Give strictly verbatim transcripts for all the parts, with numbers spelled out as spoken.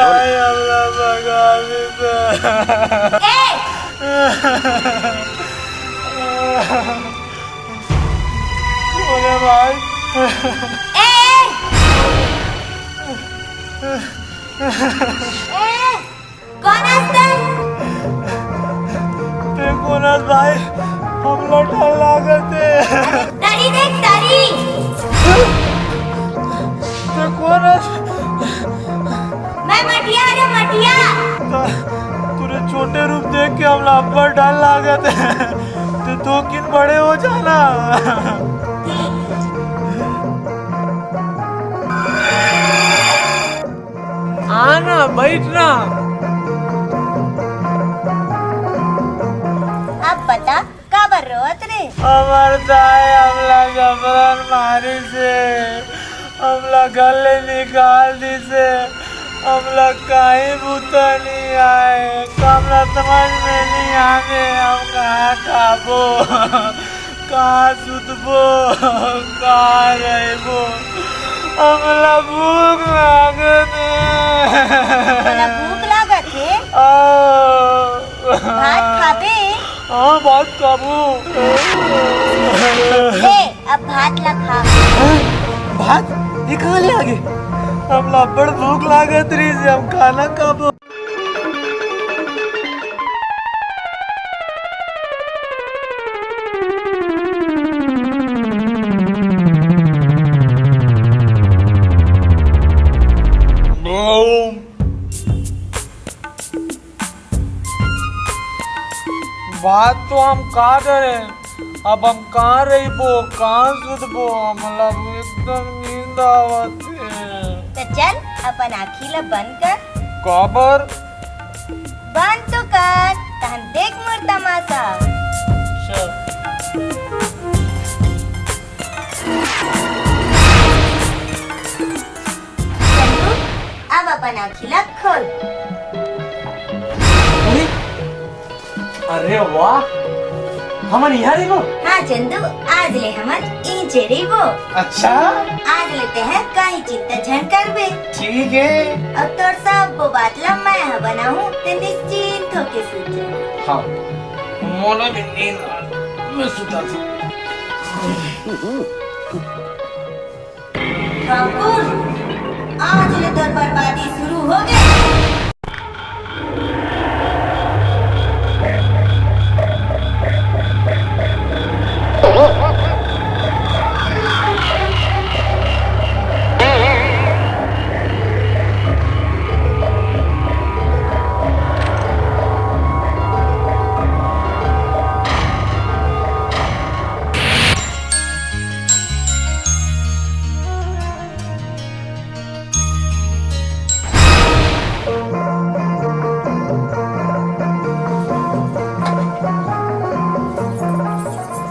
भाई, हमला भगा दे। ए! अरे भाई। ए, ए! ए, कोन अस तैं? तैं कोन अस भाई? हमला डर लागत हे। तरी देख, तरी। तैं कोन अस? मैं मटिया, अरे मटिया। त-, तोरे छोटे रूप देख के हमला अब्बड़ डर लागत हे। तैं तो किन बड़े हो जाना। आना, बैठना। अब बता, काबर रोवत रे? हमर दाई हमला जबरन मारिस हे, हमला घर ले निकाल दिस हे, हमला काहीं बूता नइ आय, हमला समझ में नइ आवे, हम कहाँ खाबो, कहाँ सुतबो, कहाँ रहिबो, हमला भूख लागत हे। तोला भूख लागत हे? आ। भात खाबे? हाँ, भात खाबो। ले, अब भात ला खा। भात? ये कहाँ ले आगे? हमला अब्बड़ भूख लागत रहिस हे, हम खाना खाबो। भात तो हम खा डरे, अब हम कहाँ रहिबो, कहाँ सुतबो? हमला एकदम नींद आवत हे। त चल, अपन आँखी ला बंद कर। काबर? बंद तो कर, तहन देख मोर तमाशा। चल। चंदू, अब अपन आँखी ला खोल। अरे, अरे वाह, हमन इहाँ रहिबो? हाँ चंदू, आज ले हमन इहिंचे रहिबो। अच्छा? आज ले तेंह कहीं चिंता झन करबे। ठीक हे। अउ तोर सबो बात ला मैं ह बनाहूँ, तें निश्चिंत होके सूत जा। हाँ, मोला भी नींद आ, मैं सुता था। ठाकुर, आज ले तोर बर्बादी शुरू हो गए।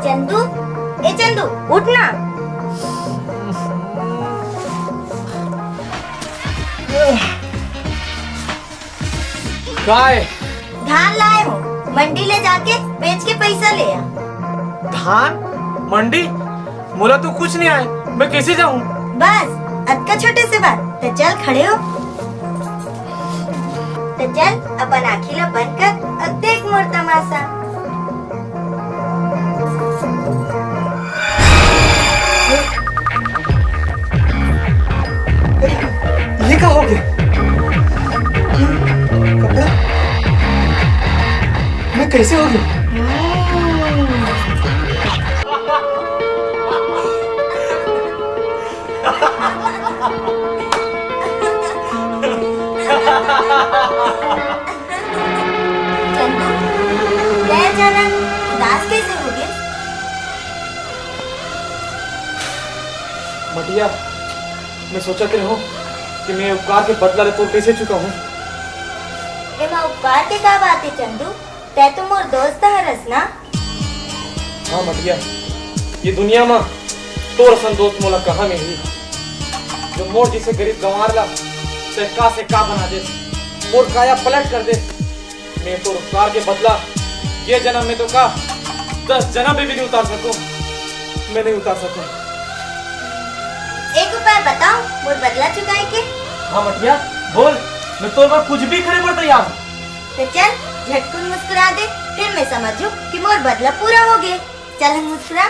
चंदू, ए चंदू, उठ ना। काय? धान लाए हों, मंडी ले जाके बेच के पैसा ले आ। धान? मंडी? मोला तो कुछ नहीं आए, मैं कैसे जाऊं? बस, अतका छोटे से बात। त चल, खड़े हो। त चल, अपन आँखी ला बंद कर अउ देख मोर तमाशा। ये का हो गया? कपड़ा? मैं कैसे हो गया? चंदू, तैं अचानक उदास कैसे हो गए? मटिया, मैं सोचत रहूं कि मैं उपकार के बदला ला तोर कैसे चुकाहूं। एमा उपकार के का बात हे चंदू, तैं तो मोर दोस्त हरस ना। हाँ मटिया, ये दुनिया मा तोर असन दोस्त मोला कहाँ मिलही, जो मोर जैसे गरीब गंवार ला तैं का से का बना दे, मोर काया पलट कर दे। मैं तोर उपकार के बदला ये जन्म में तो का, दस जन्म में भी नहीं उतार सकूं, मैं नहीं उतार सकूं। एक उपाय बताओ मोर बदला चुकाए के। हाँ मटिया, बोल। मैं तोर बर कुछ भी करे बर तैयार हूँ। तो चल, झटकुन मुस्कुरा दे, फिर मैं समझूं कि मोर बदला पूरा हो गए। चल, हम मुस्कुरा।